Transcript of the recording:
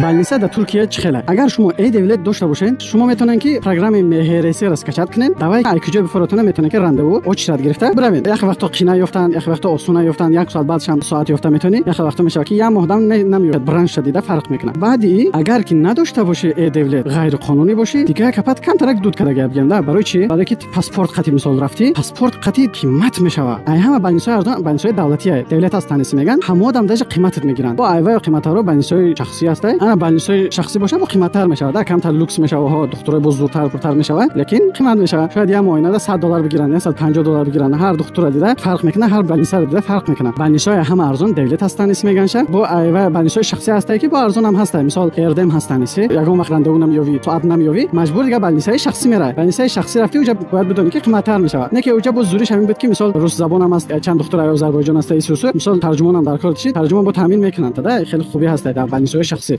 Больница дар Туркия чӣ хеле? Агар шумо e-Devlet дошта бошед, шумо метавонед, ки программаи МХРС-ро скачать кунед, давай ай куҷо бифоротона, метавонед, ки рандеву очередь гирифта биравед. Яхе вақто қина ёфтанд, яхе вақто осуна ёфтанд, як соат баъдшам соат ёфта метавонӣ, яхе вақто мешавад, ки як моҳдам намеёбад. Бранша дида фарқ мекунад. Баъди агар ки надошта бошӣ e-Devlet, ғайриқонунӣ бошӣ, дигар капат камтарак дуд карда гап гирам да. Барои чӣ? Барои ки паспорт қати мисол рафтӣ, паспорт қати қимат мешавад. Ай ҳама больницаҳои арзон больницаҳои давлатия, Devlet hastanesi меган, ҳамоодам даже қиматат мегиранд. Бо айваю қиматтарро больницаҳои шахсӣ ҳастай. Ана больницаҳои шахсӣ бошад, бо қиматтар мешавад, да, камтар люкс мешавад, ҳо, духтурои боз зудтар пуртар мешавад, лекин қимат мешавад. Шояд як муоинада 100 доллар бигиранд, 150 доллар бигиранд. Ҳар духтура дида фарқ мекунад, ҳар больницаро дида фарқ мекунад. Больницаҳои ҳама арзон Devlet hastanesi меганша. Бо айва больницаҳои шахсӣ ҳастай, ки бо арзонам ҳастай, мисол Erdem hastanesi. Ягон вақт рандеву намеёвӣ, соат намеёвӣ, маҷбур дига больницаи шахсӣ меравӣ. Больницаи шахсӣ рафтӣ, уҷа бояд бидонӣ, ки қиматтар мешавад. Не ки уҷа боз зуриш ҳамин буд, ки мисол рус забонам аст, чанд духтур озарбойҷон аста, исусу, мисол тарҷумонам дар кор чӣ тарҷумон бо таъмин мекунанд, да, хеле хубӣ ҳастай дар больницаҳои шахсӣ.